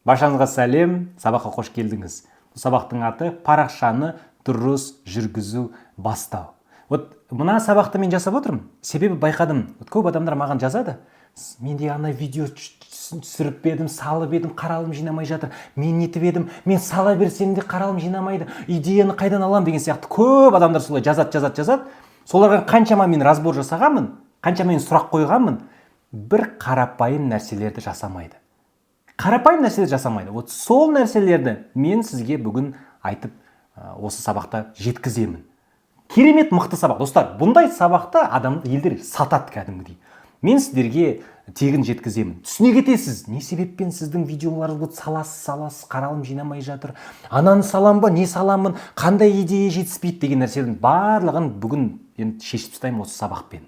Баршаңызға сәлем, сабаққа қош келдіңіз. Бұл сабақтың аты «Парақшаны дұрыс жүргізу бастау». Вот мына сабақты мен жасап отырмын, себебі байқадым, вот көп адамдар маған жазады: «Мен де ана видео түсіріп едім, салып едім, қаралым жинамай жатыр. Мен нетіп едім, мен сала берсем де, қаралым жинамайды, идеяны қайдан аламын?» деген сияқты. Көп адамдар солай жазады, жазады, жазады. Соларға қаншама мен разбор жасағанмын, қаншама мен сұрақ қойғанмын, бір қарапайым нәрселерді жасамайды, қарапайым нәрселерді жасамайды. Вот сол нәрселерді мен сізге бүгін айтып, осы сабақта жеткіземін. Керемет мықты сабақ, достар. Бұндай сабақты адам елдер сатады кәдімгідей. Мен сіздерге тегін жеткіземін. Түсіне кетесіз, не себеппен сіздің видеоларыңызды саласыз, саласыз, қаралым жинамай жатыр, ананы салам ба, не саламын, қандай идея жетіспейді деген нәрселердің барлығын бүгін енді шешіп тастаймын осы сабақпен.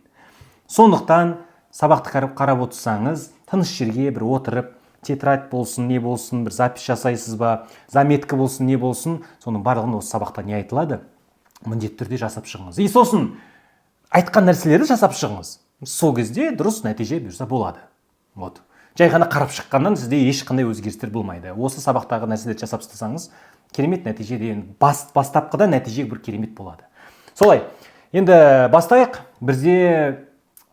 Сондықтан сабақты қарап отырсаңыз, тыныш жерге бір отырып, тетрадь болсын, не болсын, бір запись жасайсыз ба, заметка болсын, не болсын, соның барлығын, осы сабақта не айтылады, міндетті түрде жасап шығыңыз. И сосын айтқан нәрселерді жасап шығыңыз. Сол кезде дұрыс нәтиже бұйырса болады. Вот жай ғана қарап шыққаннан сізде ешқандай өзгерістер болмайды. Осы сабақтағы нәрселерді жасап тастасаңыз, керемет нәтиже деген бастапқыда нәтиже бір керемет болады. Солай, енді бастайық. Бізде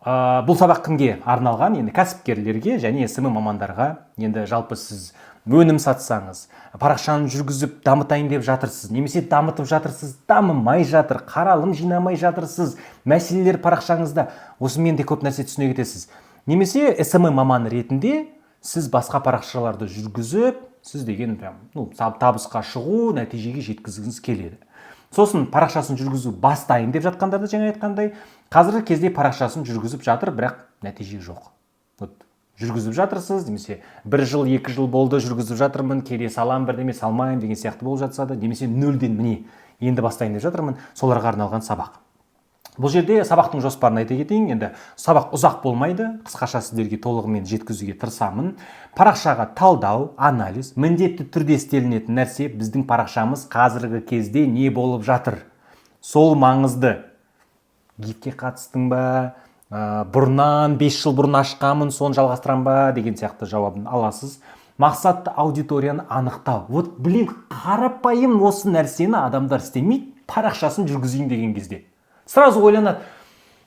бұл сабақ кімге арналған? Енді кәсіпкерлерге және СММ мамандарға. Енді жалпы сіз өнім сатсаңыз, парақшаны жүргізіп дамытайын деп жатырсыз немесе дамытып жатырсыз, дамымай жатыр, қаралым жинамай жатырсыз, мәселелер парақшаңызда, осымен де көп нәрсе түсіне кетесіз. Немесе СММ маманы ретінде сіз басқа парақшаларды жүргізіп, сіз деген прям, ну, табысқа шығу, нәтижеге жеткізгіңіз келеді. Сосын парақшасын жүргізу бастайын деп жатқандарды, жаңа айтқандай, қазіргі кезде парақшасын жүргізіп жатыр, бірақ нәтиже жоқ. Вот жүргізіп жатырсыз немесе бір жыл, 2 жыл болды жүргізіп жатырмын, кейде салам бірдеме, салмаймын деген сияқты болып жатса да, немесе нөлден міне енді бастайын деп жатырмын, соларға арналған сабақ. Бұл жерде сабақтың жоспарын айта кетейін. Енді сабақ ұзақ болмайды, қысқаша сіздерге толығымен жеткізуге тырысамын. Парақшаға талдау, анализ міндетті түрде істелінетін нәрсе. Біздің парақшамыз қазіргі кезде не болып жатыр, сол маңызды. Гивке қатыстың ба, бұрыннан, 5 жыл бұрын ашқанмын, соны жалғастырамын ба деген сияқты жауабын аласыз. Мақсатты аудиторияны анықтау. Вот блин, қарапайым осы нәрсені адамдар істемейді. Парақшасын жүргізейін деген кезде сразу ойланады: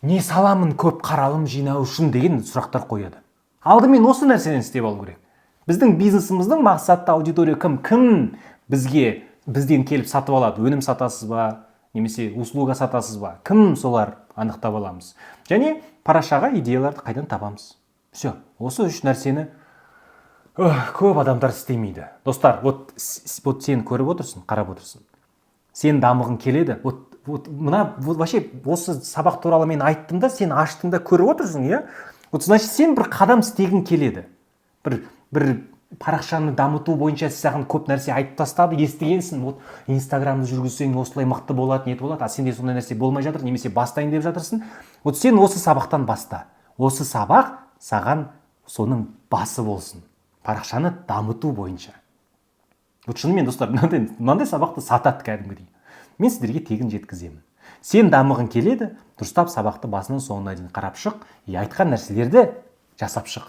не саламын көп қаралым жинау үшін деген сұрақтар қояды. Алдымен осы нәрсені істеп алу керек. Біздің бизнесіміздің мақсатты аудитория кім? Кім бізге, бізден келіп сатып алады? Өнім сатасыз ба немесе услуга сатасыз ба, кім солар, анықтап аламыз. Және парақшаға идеяларды қайдан табамыз? Все, осы үш нәрсені көп адамдар істемейді, достар. Вот вот сен көріп отырсың, қарап отырсың, сен дамығың келеді. Вот мына, вот вообще осы сабақ туралы мен айттым да, сен аштың да көріп отырсың, иә. Вот значит, сен бір қадам істегің келеді, бір парақшаны дамыту бойынша саған көп нәрсе айтып тастады, естігенсің. Вот Инстаграмды жүргізсең, осылай мықты болады, не болады, а сенде сондай нәрсе болмай жатыр немесе бастайын деп жатырсың. Вот сен осы сабақтан баста. Осы сабақ саған соның басы болсын парақшаны дамыту бойынша. Вот шынымен, достар, мынандай сабақты сатады кәдімгідей. Мен сіздерге тегін жеткіземін. Сен дамығың келеді, дұрыстап сабақты басынан соңына дейін қарап шық и айтқан нәрселерді жасап шық.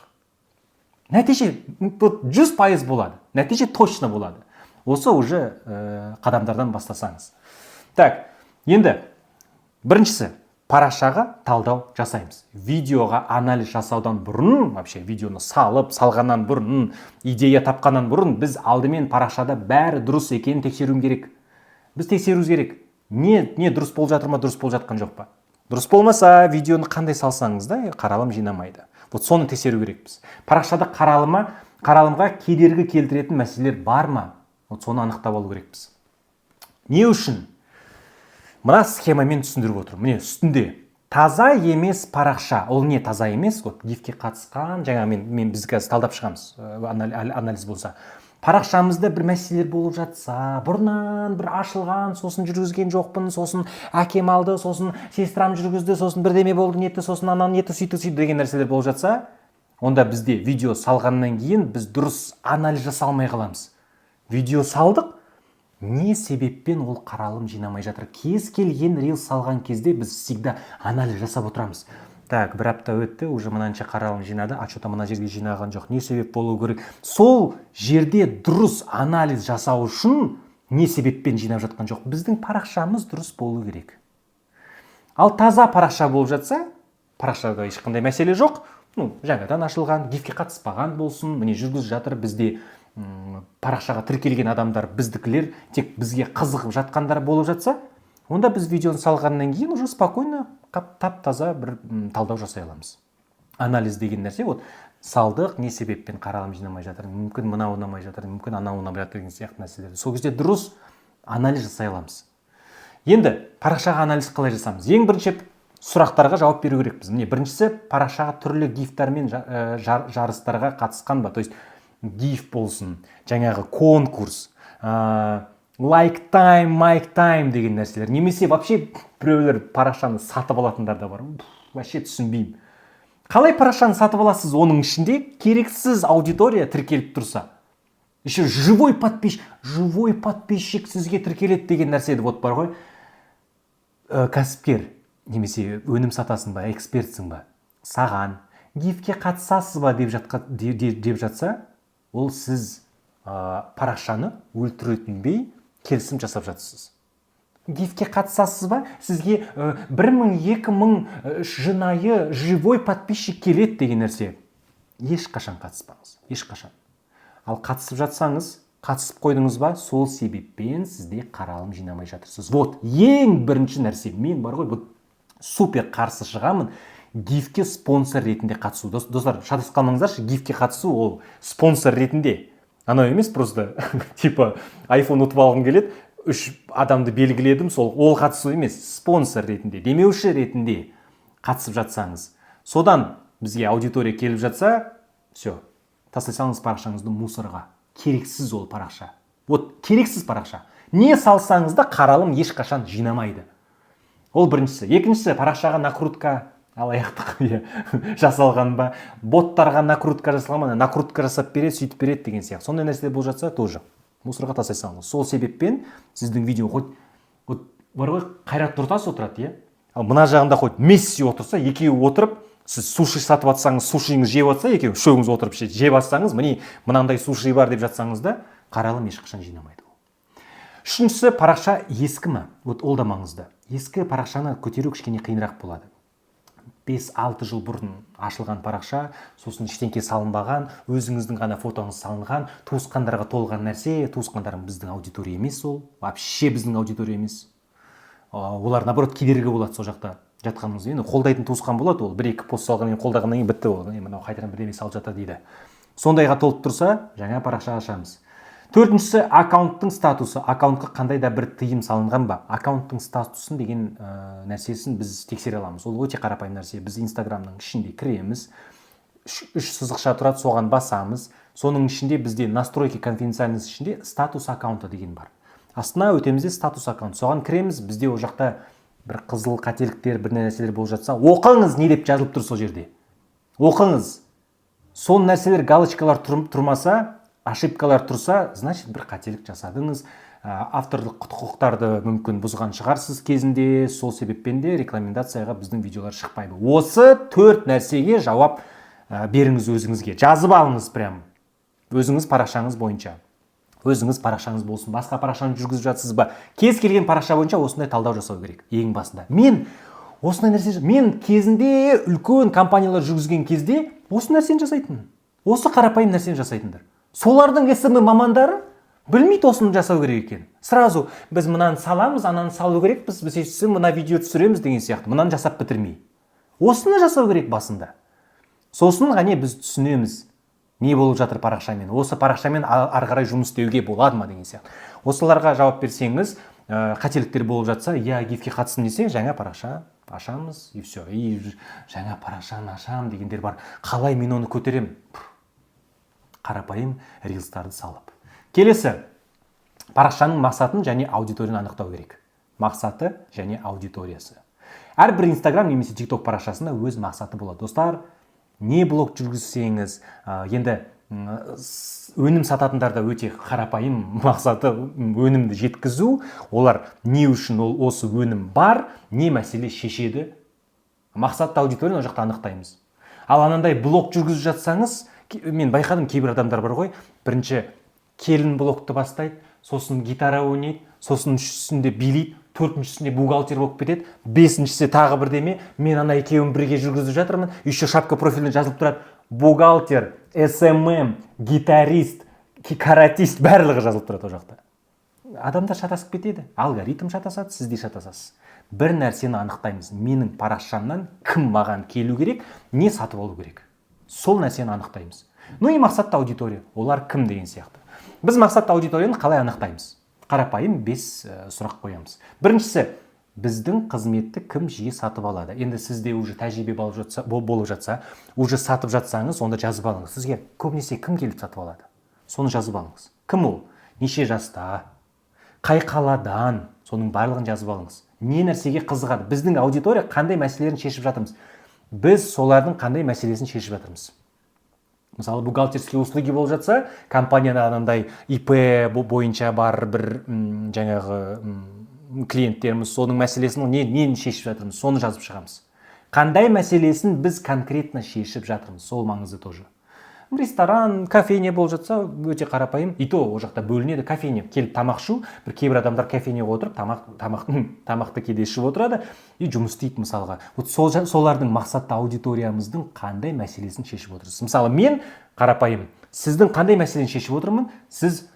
Нәтиже вот 100% болады, нәтиже точно болады осы уже қадамдардан бастасаңыз. Так, енді біріншісі: парақшаға талдау жасаймыз. Видеоға анализ жасаудан бұрын, вообще видеоны салып салғаннан бұрын, идея тапқаннан бұрын біз алдымен парақшада бәрі дұрыс екенін тексеруім керек. Біз тексеруіміз керек, не дұрыс болып жатыр ма, дұрыс болып жатқан жоқ па. Дұрыс болмаса, видеоны қандай салсаңыз да, қаралым жинамайды. Вот соны тексеру керекпіз. Парақшада қаралымға кедергі келтіретін мәселелер бар ма, вот соны анықтап алу керекпіз. Не үшін мына схемамен түсіндіріп отырмын? Міне, үстінде таза емес парақша. Ол не таза емес? Вот гивке қатысқан, жаңа мен біз қазір талдап шығамыз, анализ болса, парақшамызда бір мәселелер болып жатса, бұрыннан бір ашылған, сосын жүргізген жоқпын, сосын әкем алды, сосын сестрам жүргізді, сосын бірдеме болды, нетті, сосын ананы нетті, сөйтті, сөйтті деген нәрселер болып жатса, онда бізде видео салғаннан кейін біз дұрыс анализ жасай алмай қаламыз. Видео салдық, не себеппен ол қаралым жинамай жатыр? Кез келген рилс салған кезде біз всегда анализ жасап отырамыз. Так, бір апта өтті, уже мынанша қаралым жинады, а че-то мына жерге жинаған жоқ, не себеп болу керек? Сол жерде дұрыс анализ жасау үшін, не себеппен жинап жатқан жоқ, біздің парақшамыз дұрыс болу керек. Ал таза парақша болып жатса, парақшада ешқандай мәселе жоқ, ну, жаңадан ашылған, гивке қатыспаған болсын, міне, жүргізіп жатыр. Бізде парақшаға тіркелген адамдар біздікілер, тек бізге қызығып жатқандар болып жатса, онда біз видеоны салғаннан кейін уже спокойно, тап таза бір талдау жасай аламыз. Анализ деген нәрсе: вот салдық, не себеппен қаралым жинамай жатыр, мүмкін, мынау ұнамай жатыр, мүмкін, анау ұнамай жатыр деген сияқты нәрселерді сол кезде дұрыс анализ жасай аламыз. Енді парақшаға анализ қалай жасаймыз? Ең бірінші сұрақтарға жауап беру керекпіз. Міне, біріншісі: парақшаға түрлі гивтар мен жарыстарға қатысқан ба? То есть гив болсын, жаңағы конкурс, лайк тайм, майк тайм деген нәрселер немесе вообще біреулер парақшаны сатып алатындар да бар. Вообще түсінбеймін, қалай парақшаны сатып аласыз, оның ішінде керексіз аудитория тіркеліп тұрса, еще живой подписчик сізге тіркеледі деген нәрсе. Вот бар ғой, кәсіпкер немесе өнім сатасың ба, экспертсің ба, саған гивке қатысасыз ба деп жатса, ол сіз парақшаны өлтіретіндей келісім жасап жатырсыз. Гивке қатысасыз ба, сізге 1000, 2000 жынайы живой подписчик келеді деген нәрсе. Ешқашан қатыспаңыз, ешқашан. Ал қатысып жатсаңыз, қатысып қойдыңыз ба, сол себеппен сізде қаралым жинамай жатырсыз. Вот ең бірінші нәрсе, мен бар ғой, вот супер қарсы шығамын гивке спонсор ретінде қатысу. Достар, шатасып қалмаңыздаршы, гивке қатысу ол спонсор ретінде анау емес, просто типа айфон ұтып алғым келеді, үш адамды белгіледім, сол ол қатысу емес. Спонсор ретінде, демеуші ретінде қатысып жатсаңыз, содан бізге аудитория келіп жатса, все, тастай салыңыз парақшаңызды мусорға. Керексіз ол парақша, вот керексіз парақша. Не салсаңыз да, қаралым ешқашан жинамайды. Ол біріншісі. Екіншісі: парақшаға накрутка, алаяқтық, иә, жасалған ба, боттарға накрутка жасалған ба, накрутка жасап береді, сөйтіп береді деген сияқты сондай нәрселер болып жатса, тоже мусорға тастай салыңыз. Сол себеппен сіздің видео, хоть вот бар ғой, Қайрат Нұртас отырады, иә, ал мына жағында хоть Месси отырса, екеуі отырып, сіз суши сатып жатсаңыз, сушиіңізді жеп жатса, екеуі, үшеуіңіз отырып жеп жатсаңыз, міне, мынандай суши бар деп жатсаңыз да, қаралым ешқашан жинамайды ол. Үшіншісі: парақша ескі ма? Вот ол да маңызды. Ескі парақшаны көтеру кішкене қиынырақ болады. 5-6 жыл бұрын ашылған парақша, сосын ештеңке салынбаған, өзіңіздің ғана фотоңыз салынған, туысқандарға толған нәрсе. Туысқандарым біздің аудитория емес, ол вообще біздің аудитория емес. Олар, наоборот, кедергі болады. Сол жақта жатқаныңыз, енді қолдайтын туысқан болады, ол бір екі пост салғаннан кейін, қолдағаннан кейін бітті ол. «Е, мынау қайтадан бірдеме салып жатыр», – дейді. Сондайға толып тұрса, жаңа парақша ашамыз. Төртіншісі: аккаунттың статусы. Аккаунтқа қандай да бір тыйым салынған ба? Аккаунттың статусын деген нәрсесін біз тексере аламыз. Ол өте қарапайым нәрсе. Біз Инстаграмның ішінде кіреміз, үш сызықша тұрады, соған басамыз. Соның ішінде бізде настройки конфиденциальность ішінде статус аккаунта деген бар. Астына өтеміз де, статус аккаунт, соған кіреміз. Бізде ол жақта бір қызыл қателіктер, бір нәрселер болып жатса, оқыңыз, не деп жазылып тұр сол жерде, оқыңыз. Сол нәрселер, галочкалар тұрмаса, ошибкалар тұрса, значит, бір қателік жасадыңыз, авторлық құқықтарды мүмкін бұзған шығарсыз кезінде. Сол себеппен де рекомендацияға біздің видеолар шықпайды. Осы төрт нәрсеге жауап беріңіз өзіңізге, жазып алыңыз прям өзіңіз парақшаңыз бойынша. Өзіңіз парақшаңыз болсын, басқа парақшаны жүргізіп жатсыз ба, кез келген парақша бойынша осындай талдау жасау керек ең басында. Мен осындай нәрсе, мен кезінде үлкен компаниялар жүргізген кезде осы нәрсені жасайтынмын, осы қарапайым нәрсені жасайтындар. Солардың СММ мамандары білмейді осыны жасау керек екенін. Сразу біз мынаны саламыз, ананы салу керекпіз, біз сөйтсем мына видео түсіреміз деген сияқты, мынаны жасап бітірмей. Осыны жасау керек басында. Сосын ғане біз түсінеміз, не болып жатыр парақшамен, осы парақшамен ары қарай жұмыс істеуге болады ма деген сияқты. Осыларға жауап берсеңіз, қателіктер болып жатса, иә, гивке қатыстым десе, жаңа парақша ашамыз, и все. И жаңа парақшаны ашамын дегендер бар, қалай мен оны көтеремін? Қарапайым, рилстарды салып. Келесі: парақшаның мақсатын және аудиторияны анықтау керек. Мақсаты және аудиториясы. Әрбір Инстаграм немесе Тикток парақшасында өз мақсаты болады, достар. Не блог жүргізсеңіз, енді өнім сататындар да өте қарапайым мақсаты: өнімді жеткізу. Олар не үшін ол осы өнім бар, не мәселе шешеді. Мақсатты аудиторияны ол жақта анықтаймыз. Ал анандай блог жүргізіп жатсаңыз, мен байқадым, кейбір адамдар бар ғой: бірінші келін блогты бастайды, сосын гитара ойнайды, сосын үшіншісінде билейді, төртіншісінде бухгалтер болып кетеді, бесіншісі тағы бірдеме. Мен ана екеуін бірге жүргізіп жатырмын. Еще шапка профиліне жазылып тұрады: бухгалтер, СММ, гитарист, каратист, барлығы жазылып тұрады. Ол жақта адамдар шатасып кетеді, алгоритм шатасады, сіз де шатасасыз. Бір нәрсені анықтаймыз: менің парақшамнан кім маған келу керек, не сатып алу керек, сол нәрсені анықтаймыз. Ну и мақсатты аудитория, олар кім деген сияқты. Біз мақсатты аудиторияны қалай анықтаймыз? Қарапайым бес сұрақ қоямыз. Біріншісі: біздің қызметті кім жиі сатып алады? Енді сізде уже тәжірибе болып жатса, уже сатып жатсаңыз, онда жазып алыңыз: сізге көбінесе кім келіп сатып алады, соны жазып алыңыз. Кім ол, неше жаста, қай қаладан, соның барлығын жазып алыңыз. Не нәрсеге қызығады біздің аудитория, қандай мәселелерін шешіп жатырмыз біз, солардың қандай мәселесін шешіп жатырмыз. Мысалы, бухгалтерские услуги болып жатса, компанияда анандай ИП бойынша бар бір жаңағы клиенттеріміз, соның мәселесін, нені шешіп жатырмыз, соны жазып шығамыз. Қандай мәселесін біз конкретно шешіп жатырмыз, сол маңызды тоже. Ресторан, кофейня болып жатса, өте қарапайым, и то ол жақта бөлінеді. Кофейня, келіп тамақ ішу, бір кейбір адамдар кофейняға отырып тамақты кейде ішіп отырады и жұмыс істейді мысалға. Вот сол, солардың, мақсатты аудиториямыздың қандай мәселесін шешіп отырсыз? Мысалы, мен қарапайым сіздің қандай мәселені шешіп отырмын? Сіз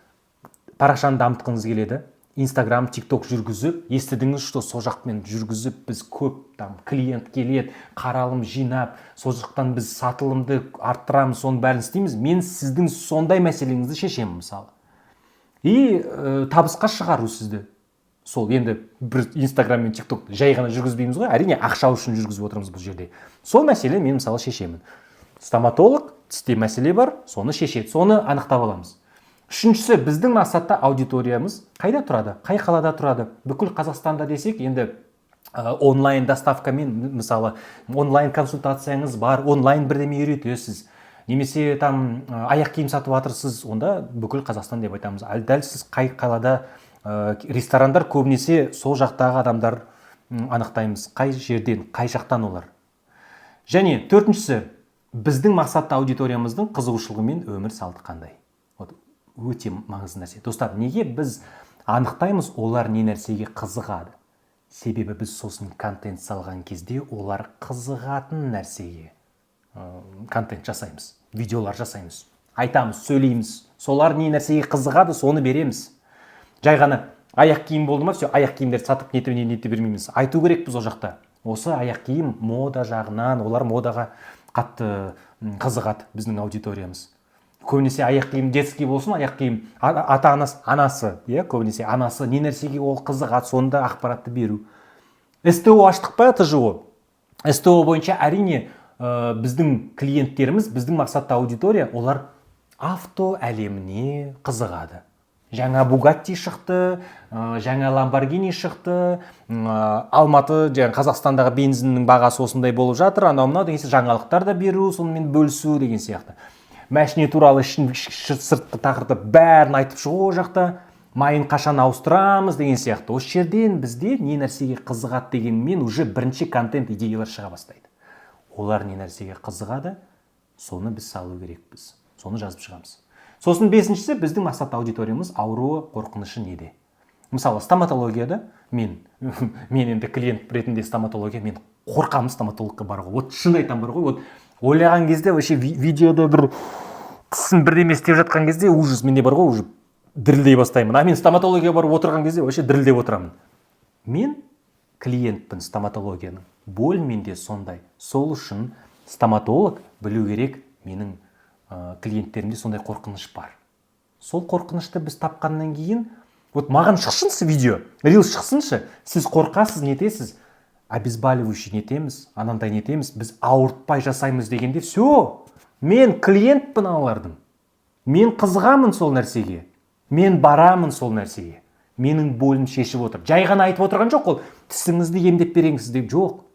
парақшаны дамытқыңыз келеді, Инстаграм, Тикток жүргізіп, естідіңіз, что сол жақпен жүргізіп біз көп там клиент келеді, қаралым жинап, сол жақтан біз сатылымды арттырамыз, соның бәрін істейміз. Мен сіздің сондай мәселеңізді шешемін мысалы и табысқа шығару сізді. Сол енді бір Инстаграм мен Тикток жай ғана жүргізбейміз ғой, әрине, ақша үшін жүргізіп отырмыз бұл жерде. Сол мәселені мен мысалы шешемін. Стоматолог, тісте мәселе бар, соны шешеді, соны анықтап аламыз. Үшіншісі: біздің мақсатта аудиториямыз қайда тұрады, қай қалада тұрады? Бүкіл Қазақстанда десек, енді онлайн доставкамен, мысалы, онлайн консультацияңыз бар, онлайн бірдеме үйретесіз немесе там аяқ киім сатып жатырсыз, онда бүкіл Қазақстан деп айтамыз. Ал дәл сіз қай қалада, ресторандар көбінесе сол жақтағы адамдар, анықтаймыз, қай жерден, қай жақтан олар. Және төртіншісі: біздің мақсатты аудиториямыздың қызығушылығы мен өмір салты қандай? Вот өте маңызды нәрсе, достар. Неге біз анықтаймыз олар не нәрсеге қызығады? Себебі біз сосын контент салған кезде олар қызығатын нәрсеге контент жасаймыз, видеолар жасаймыз, айтамыз, сөйлейміз. Солар не нәрсеге қызығады, соны береміз. Жай ғана аяқ киім болды ма, все, аяқ киімдерді сатып нете нете бермейміз. Айту керекпіз ол жақта: осы аяқ киім мода жағынан, олар модаға қатты қызығады біздің аудиториямыз. Көбінесе аяқ киім детский болсын, аяқ киім, ата анасы, анасы, иә, көбінесе анасы не нәрсеге ол қызығады, соны да ақпаратты беру. СТО аштық па, ТЖО, СТО бойынша, әрине, біздің клиенттеріміз, біздің мақсатты аудитория, олар авто әлеміне қызығады. Жаңа Бугатти шықты, жаңа Ламборгини шықты, Алматы жаңа Қазақстандағы бензиннің бағасы осындай болып жатыр, анау мынау деген сияқты жаңалықтар да беру, сонымен бөлісу деген сияқты. Мәшине туралы ішін, сыртқы тақырыпты бәрін айтып шығу, ол жақта майын қашан ауыстырамыз деген сияқты. Осы жерден бізде не нәрсеге қызығады дегенмен уже бірінші контент идеялар шыға бастайды. Олар не нәрсеге қызығады, соны біз салу керекпіз, соны жазып шығамыз. Сосын бесіншісі: біздің мақсатты аудиториямыз ауруы, қорқынышы неде? Мысалы, стоматологияда мен енді клиент ретінде стоматология, мен қорқамын стоматологқа баруға. Вот шын айтамын бар ғой, вот ойлаған кезде вообще видеода бір тісім бірдеме істеп жатқан кезде ужас, менде бар ғой, уже дірілдей бастаймын. А мен стоматологияға барып отырған кезде вообще дірілдеп отырамын. Мен клиентпін стоматологияның, боль менде сондай. Сол үшін стоматолог білу керек, менің клиенттерімде сондай қорқыныш бар. Сол қорқынышты біз тапқаннан кейін, вот маған шықсыншы видео, рилс шықсыншы, сіз қорқасыз, нетесіз, обезболивающий нетеміз, анандай нетеміз, біз ауыртпай жасаймыз дегенде, все, мен клиентпін аналардың, мен қызығамын сол нәрсеге, мен барамын сол нәрсеге, менің болім шешіп отыр. Жай ғана айтып отырған жоқ ол, тісіңізді емдеп береңіз деп. Жоқ,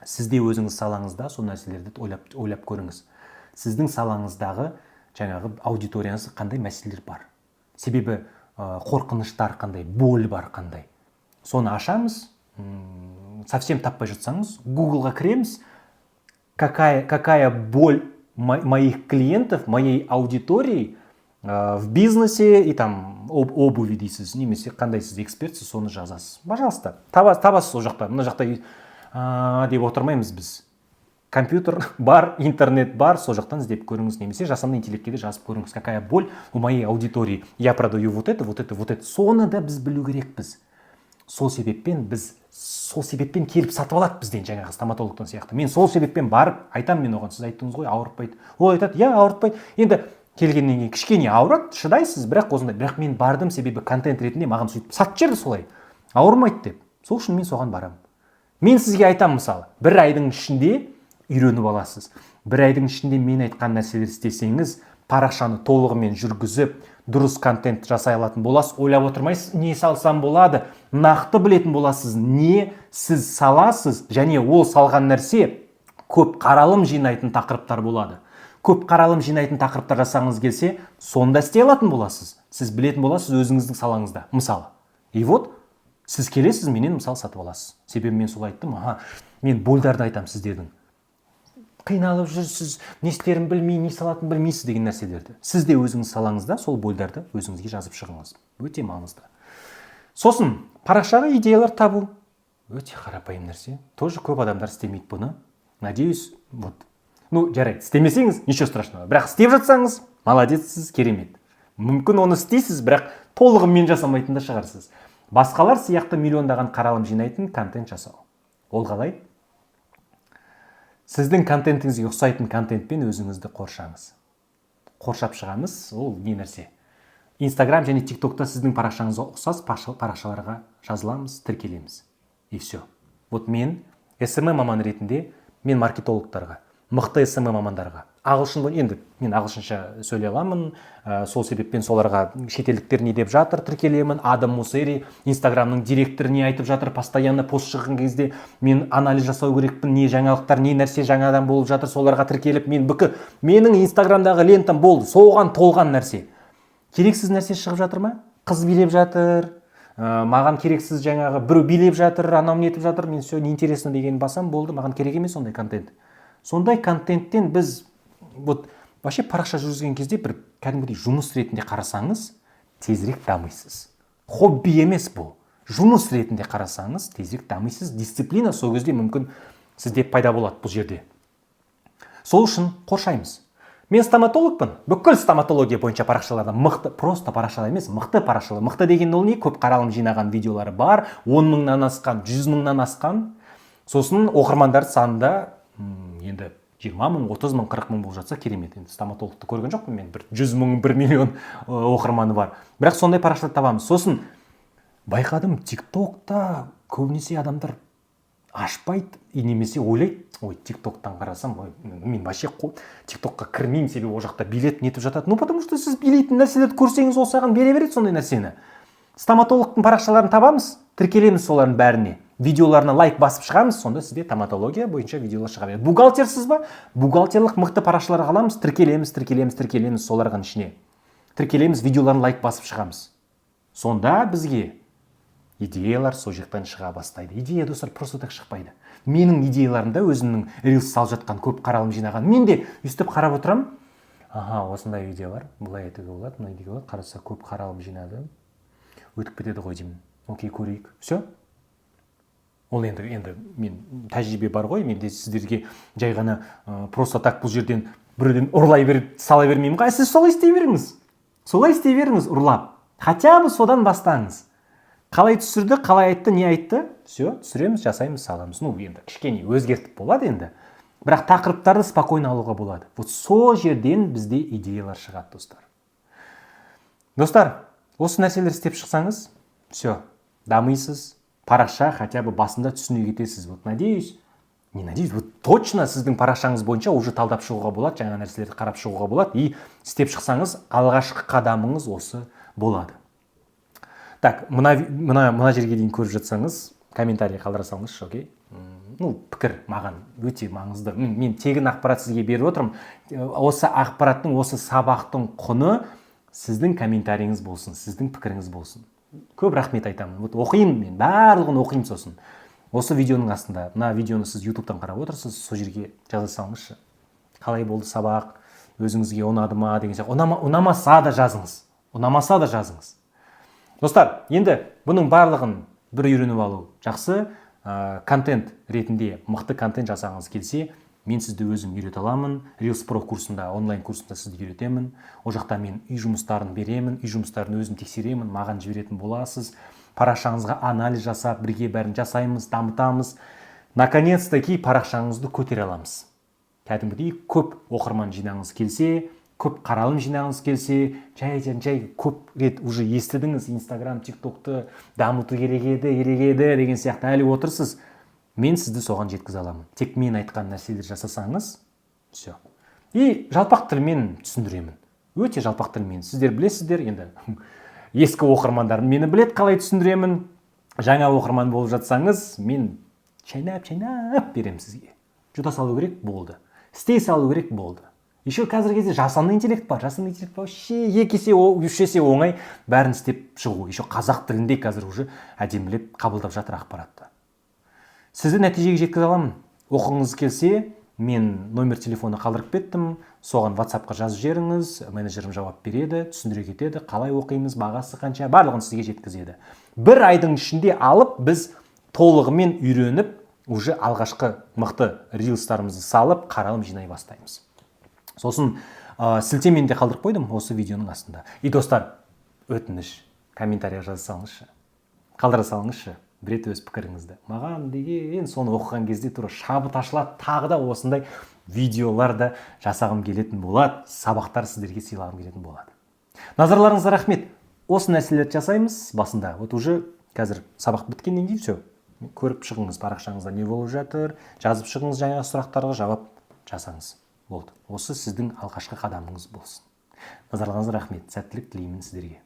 сіз де өзіңіз салаңызда сол нәрселерді ойлап көріңіз: сіздің салаңыздағы жаңағы аудиторияңызда қандай мәселелер бар, себебі қорқыныштар қандай, боль бар қандай, соны ашамыз. Совсем таппай жатсаңыз, Гуглға кіреміз: какая боль моих клиентов, моей аудитории в бизнесе и там обуви дейсіз немесе қандай сіз экспертсіз, соны жазасыз. Пожалуйста, табасыз ол жақта. Мына жақта деп отырмаймыз біз. Компьютер бар, интернет бар, сол жақтан іздеп көріңіз немесе жасанды интеллектке де жазып көріңіз: какая боль у моей аудитории, я продаю вот это, вот это, вот это. Соны да біз білу керекпіз. Сол себеппен біз, сол себеппен келіп сатып алады бізден жаңағы стоматологтан сияқты. Мен сол себеппен барып айтамын мен оған: «Сіз айттыңыз ғой, ауыртпайды». Ол айтады: «Иә, ауыртпайды». Енді келгеннен кейін кішкене ауырады, шыдайсыз, бірақ осындай. Бірақ мен бардым, себебі контент ретінде маған сөйтіп сатып жіберді солай, ауырмайды деп. Сол үшін мен соған барамын. Мен сізге айтамын, мысалы, бір айдың ішінде үйреніп аласыз. Бір айдың ішінде мен айтқан нәрселерді істесеңіз, парақшаны толығымен жүргізіп, дұрыс контент жасай алатын боласыз. Ойлап отырмайсыз, не салсам болады, нақты білетін боласыз, не сіз саласыз, және ол салған нәрсе көп қаралым жинайтын тақырыптар болады. Көп қаралым жинайтын тақырыптар жасағыңыз келсе, соны да істей алатын боласыз. Сіз білетін боласыз өзіңіздің салаңызда, мысалы. И вот сіз келесіз, менен, мысалы, сатып аласыз, себебі мен солай айттым. Аха, мен больдарды айтамын сіздердің, қиналып жүрсіз, не істерін білмей, не салатынын білмейсіз деген нәрселерді. Сіз де өзіңіз салаңызда сол больдарды өзіңізге жазып шығыңыз, өте маңызды. Сосын парақшаға идеялар табу өте қарапайым нәрсе, тоже көп адамдар істемейді бұны. Надеюсь, вот, ну жарайды, істемесеңіз, ничего страшного, бірақ істеп жатсаңыз, молодецсіз, керемет. Мүмкін, оны істейсіз, бірақ толығымен жасамайтын да шығарсыз. Басқалар сияқты миллиондаған қаралым жинайтын контент жасау. Ол қалай? Сіздің контентіңізге ұқсайтын контентпен өзіңізді қоршаңыз. Қоршап шығамыз. Ол не нәрсе? Инстаграм және Тиктокта сіздің парақшаңызға ұқсас парақшаларға жазыламыз, тіркелеміз, и все. Вот мен СММ маман ретінде, мен маркетологтарға, мықты СММ мамандарға, ағылшын, енді мен ағылшынша сөйлей аламын, сол себеппен соларға, шетелдіктер не деп жатыр, тіркелемін. Адам Мусери, Инстаграмның директоры, не айтып жатыр, постоянно пост шыққан кезде мен анализ жасау керекпін, не жаңалықтар, не нәрсе жаңадан болып жатыр, соларға тіркеліп, мен бүкіл менің Инстаграмдағы лентам болды соған толған нәрсе. Керексіз нәрсе шығып жатыр ма? Қыз билеп жатыр, маған керексіз жаңағы біреу билеп жатыр, анау нетіп жатыр, мен все, неинтересно деген басам, болды, маған керек емес ондай контент. Сондай контенттен біз, вот вообще парақша жүргізген кезде бір кәдімгідей жұмыс ретінде қарасаңыз, тезірек дамисыз. Хобби емес бұл, жұмыс ретінде қарасаңыз, тезірек дамисыз. Дисциплина сол кезде мүмкін сізде пайда болады бұл жерде. Сол үшін қоршаймыз. Мен стоматологпын, бүкіл стоматология бойынша парақшаларда, мықты, просто парақшалар емес, мықты парақшалар. Мықты деген ол не? Көп қаралым жинаған видеолары бар, 10 мыңнан асқан, 100 мыңнан асқан. Сосын оқырмандар саны енді 20 мың, 30 мың, 40 мың болып жатса, керемет. Енді стоматологты көрген жоқпын мен бір 100 мың, 1 миллион оқырманы бар, бірақ сондай парақшалар табамыз. Сосын байқадым, Тиктокта көбінесе адамдар ашпайды и немесе ойлайды: «Ой, Тиктоктан қарасам, ой, мен вообще Тиктокқа кірмеймін, себебі ол жақта билет нетіп жатады». Ну потому что сіз билейтін нәрселерді көрсеңіз, ол саған бере береді сондай нәрсені. Стоматологтың парақшаларын табамыз, тіркелеміз солардың бәріне, видеоларына лайк басып шығамыз, сонда сізде стоматология бойынша видеолар шыға береді. Бухгалтерсіз ба? Бухгалтерлық мықты парақшаларға аламыз, тіркелеміз, тіркелеміз, тіркелеміз, солардың ішіне тіркелеміз, видеоларын лайк басып шығамыз. Сонда бізге идеялар сол жақтан шыға бастайды. Идея, достар, просто так шықпайды. Менің идеяларым да, өзімнің рилс салып жатқан, көп қаралым жинаған, мен де өйстіп қарап отырамын: аха, осындай видео бар, былай етуге болады, мынай деуге болады, қараса, көп қаралым жинады, өтіп кетеді ғой деймін, окей, көрейік. Все. Ол енді мен тәжірибе бар ғой менде, сіздерге жай ғана просто так бұл жерден біреуден ұрлай беріп сала бермеймін ғой. Сіз солай істей беріңіз, солай істей беріңіз, ұрлап, хотя бы содан бастаңыз. Қалай түсірді, қалай айтты, не айтты, все, түсіреміз, жасаймыз, саламыз. Ну енді кішкене өзгертіп болады енді, бірақ тақырыптарды спокойно алуға болады. Вот сол жерден бізде идеялар шығады, достар. Достар, осы нәрселер істеп шықсаңыз, все, дамисыз. Парақша хотя бы басында түсіне кетесіз. Вот надеюсь, не надеюсь, вот точно сіздің парақшаңыз бойынша уже талдап шығуға болады, жаңа нәрселерді қарап шығуға болады. И істеп шықсаңыз, алғашқы қадамыңыз осы болады. Так, мына жерге дейін көріп жатсаңыз, комментарий қалдыра салыңызшы, окей? Ну, пікір маған өте маңызды. Мен тегін ақпарат сізге беріп отырмын. Осы ақпараттың, осы сабақтың құны сіздің комментарийіңіз болсын, сіздің пікіріңіз болсын. Көп рахмет айтамын. Вот оқимын мен барлығын, оқимын. Сосын Осы видеоның астында, мына видеоны сіз Ютубтан қарап отырсыз, сол жерге жаза салыңызшы, қалай болды сабақ, өзіңізге ұнады ма деген сияқты. Ұнамаса да жазыңыз, ұнамаса да жазыңыз. Достар, енді бұның барлығын бір үйреніп алу жақсы. Контент ретінде мықты контент жасағыңыз келсе, мен сізді өзім үйрете аламын. Reels Pro курсында, онлайн курсында сізді үйретемін. Ол жақта мен үй жұмыстарын беремін, үй жұмыстарын өзім тексеремін, маған жіберетін боласыз. Парақшаңызға анализ жасап, бірге бәрін жасаймыз, дамытамыз. Наконец таки парақшаңызды көтере аламыз. Кәдімгідей көп оқырман жинағыңыз келсе, көп қаралым жинағыңыз келсе, жай жай жай көп рет уже естідіңіз, Инстаграм, Тиктокты дамыту керек еді, керек еді деген сияқты, әлі отырсыз. Мен сізді соған жеткізе аламын. Тек мен айтқан нәрселер жасасаңыз, все. И жалпақ тілмен түсіндіремін, өте жалпақ тілмен. Сіздер білесіздер енді, ескі оқырмандарым мені білет қалай түсіндіремін. Жаңа оқырман болып жатсаңыз, мен шайнап шайнап беремін сізге. Жұта салу керек болды, істей салу керек болды. Еще қазіргі кезде жасанды интеллект бар. Жасанды интеллект вообще 2 есе, 3 есе оңай бәрін істеп шығу. Еще қазақ тілінде қазір уже әдемілеп қабылдап жатыр ақпаратты. Сізді нәтижеге жеткізе аламын. Оқығыңыз келсе, мен номер телефоны қалдырып кеттім, соған Ватсапқа жазып жіберіңіз. Менеджерім жауап береді, түсіндіре кетеді, қалай оқимыз, бағасы қанша, барлығын сізге жеткізеді. Бір айдың ішінде алып, біз толығымен үйреніп, уже алғашқы мықты рилстарымызды салып, қаралым жинай бастаймыз. Сосын сілтемені де қалдырып қойдым осы видеоның астында. И, достар, өтініш, комментарий жаза салыңызшы, қалдыра салыңызшы бір рет өз пікіріңізді. Маған деген соны оқыған кезде тура шабыт ашылады, тағы да осындай видеолар да жасағым келетін болады, сабақтар сіздерге сыйлағым келетін болады. Назарларыңызға рахмет. Осы нәрселерді жасаймыз басында. Вот уже қазір сабақ біткеннен кейін все, көріп шығыңыз, парақшаңызда не болып жатыр, жазып шығыңыз, жаңағы сұрақтарға жауап жасаңыз болды. Осы сіздің алғашқы қадамыңыз болсын. Назарларыңызға рахмет, сәттілік тілеймін сіздерге.